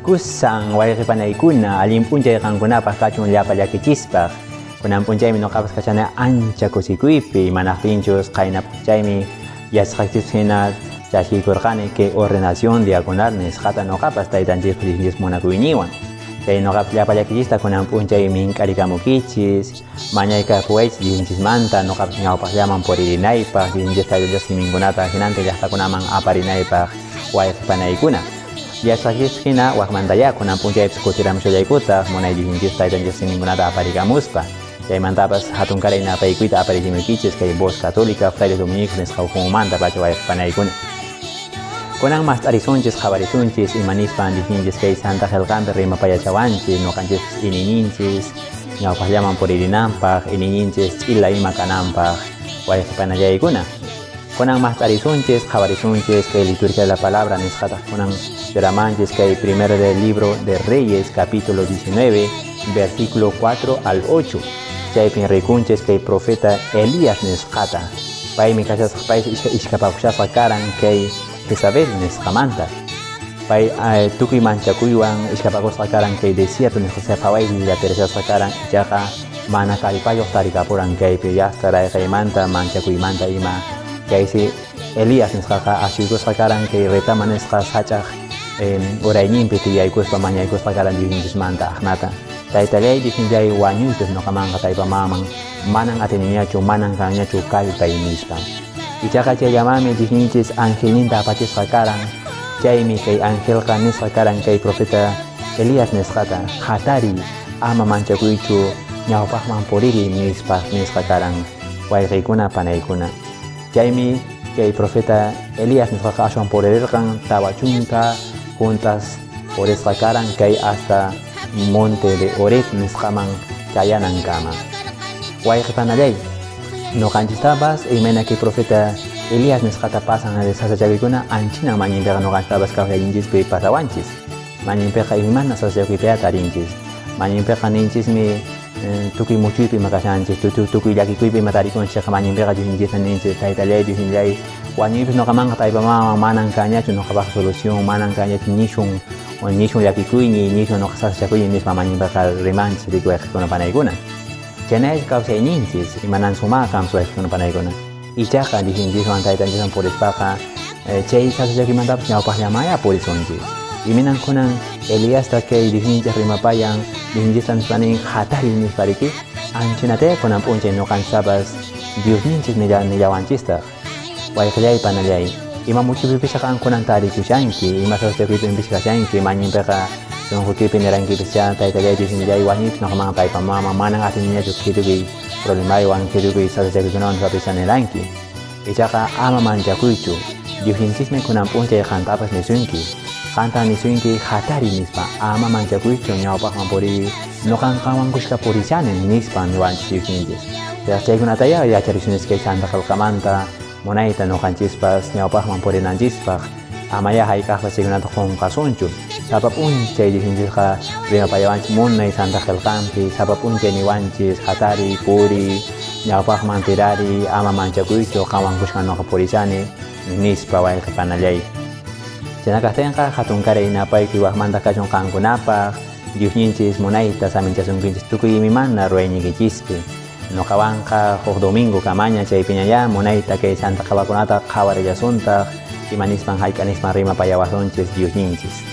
Kusan wayqi panaykuna, allin p'unchay qankunapaq kachun llapa llakichispaq. Kunan p'unchaymi nuqapas kashani ancha kusikuypi, imanaqtinchus qayna p'unchaymi yachasqaykichis hina chaskiykurqani kay ordenación diaconal nisqata nuqapas taytanchispa Diosninchis munakuyninwan. Chay nuqapas llapa llakichista kunan p'unchay mink'arikamukichis, mañaykapuwaychis Diosninchismanta nuqapas ñawpaqllaman puririnaypaq, Diosninchis Tayta Dios siminkunata hinantin llaqtakunaman aparinaypaq wayqi panaykuna. Yachasqaykichis hina wakmantayá kunan p'unchaypis kutiramushallaykutaq munay Diosninchis Taytanchis siminkunata aparikamuspa. Chaymantapas hatunkaray napaykuyta aparichimuykichis kay Voz Católica Frailes Dominicos nisqa ukhumanta pacha wayqi panaykuna. Kunan mast'arisunchis, qhawarisunchis, ima nispan Diosninchis kay Santa Qelqanpi rimapayachawanchis, nuqanchispis iñiyninchis ñawpaqllaman puririnanpaq, iñiyninchis ch'ila ima kananpaq, wayqi panallaykuna. Kunan mast'arisunchis, qhawarisunchis kay Liturgia de la Palabra nisqataq kunan churamanchis kay primero del libro de Reyes, capítulo 19, versículo 4 al 8. Chaypin rikunchis kay profeta Elías nisqata. Paymi kashasqa, pay ishkapakushasqa karan kay Jezabel nisqamanta. Pay tukuy manchakuywan ishkapakusqa karan kay desierto nisqa phawaylla pirishasqa karan, ichaqa mana kallpayuq tarikapuran kaypi llaqta rayqaymanta manchakuymanta ima. Chaysi Elías nisqaqa ashuykusqa karan kay retama nisqa sach'aq urayninpi tiyaykuspa mañaykusqa karan Diosninchismanta aqnata. Taytallay Diosnillay wañuypis nuqamanqa taypamaman manan atiniñachu, manan kanñachu kallpay nispa. Ichaqa chayllamanmi Diosninchis angelninta apachisqa karan, chaymi kay angelqa nisqa karan kay profeta Elías nisqata, hatariy, ama manchakuychu, ñawpaqman puririy nispa nisqa karan, wayqiykuna panaykuna. Chaymi kay profeta Elías nisqaqa aswan puririrqan 40 juntas purisqa karan kay hasta monte de Horeb nisqaman chayanankama. Wayqi panallay, nuqanchistapas imayna kay profeta Elías nisqata pasan sasachakuykuna anchinan mañinpiqa nuqanchistapas kawsayninchispi pasawanchis. Mañinpiqa imaymana sasachakuypiqa tarinchis. Mañinpiqa ninchismi tukuy muchuypi ima kashanchis, tukuy llakikuypi ima tarikunchis, mañinpiqa Diosninchista ninchis, taytallay Diosnillay, wañuypis nuqamanqa taypamaman manan kanñachu nuqapaq solución, manan kanñachu nishun llakikuyñi, nishun nuqa sasachakuyñi nispa mañinpiqa rimanchis riki wayqikuna panaykuna. Chaynay kawsayninchis, imanan sumaqam wayqikuna panaykuna. Ichaqa Diosninchiswan taytanchiswan purispaqa chay sasachakuymantapas ñawpaqllamaya purisunchis. Imaynan kunan Eliasta kay Diosninchis rimapayan, Diosninchista nispa nin hatariy nispa riki, anchinataya kunan p'unchay nuqanchistapas Diosninchis nillawanchistaq. Wayqillay panallay, ima muchuypipisqa qan kunan tarikushanki, ima sasachakuypipish kashanki, mañinpiqa sunquykipi nirankipischa, taytallay Diosnillay wañuypis nuqaman taypamama, manan atiniñachu kitukuy problemaywan, kitukuy sasachakuykunawan nispapischa niranki. Ichaqa ama manchakuychu, Diosninchismi kunan p'unchay qantapas nisunki. Qanta nisunki hatari nispa, ama manchakuychu ñawpaqman puriy, nuqan qanwan kushka purishani nispa niwanchis Diosninchis. Chaykunataya yacharisunchis kay Santa Qelqamanta, munayta nuqanchispas ñawpaqman purinanchispaq, amaya hayk'aqpas chaykunata qunqasunchu. Sapa p'unchay Diosninchisqa rimapayawanchis munay Santa Qelqanpi, sapa p'unchay niwanchis hatari, puriy, ñawpaqman tirari, ama manchakuychu, qanwan kushkan nuqa purishani nispa wayqi panallay. Chayna kaqtinqa hatunkaray napaykuy waqmanta kachun qankunapaq, Diosninchis munayta saminchasunkinchis tukuy imaymana ruwayniykichispi. Nuqawanqa huk domingo kamaña chaypiñayá munayta kay Santa Qhawakunata qhawarillasuntaq, ima nispan hayk'a nispan rimapayawasunchis Diosninchis.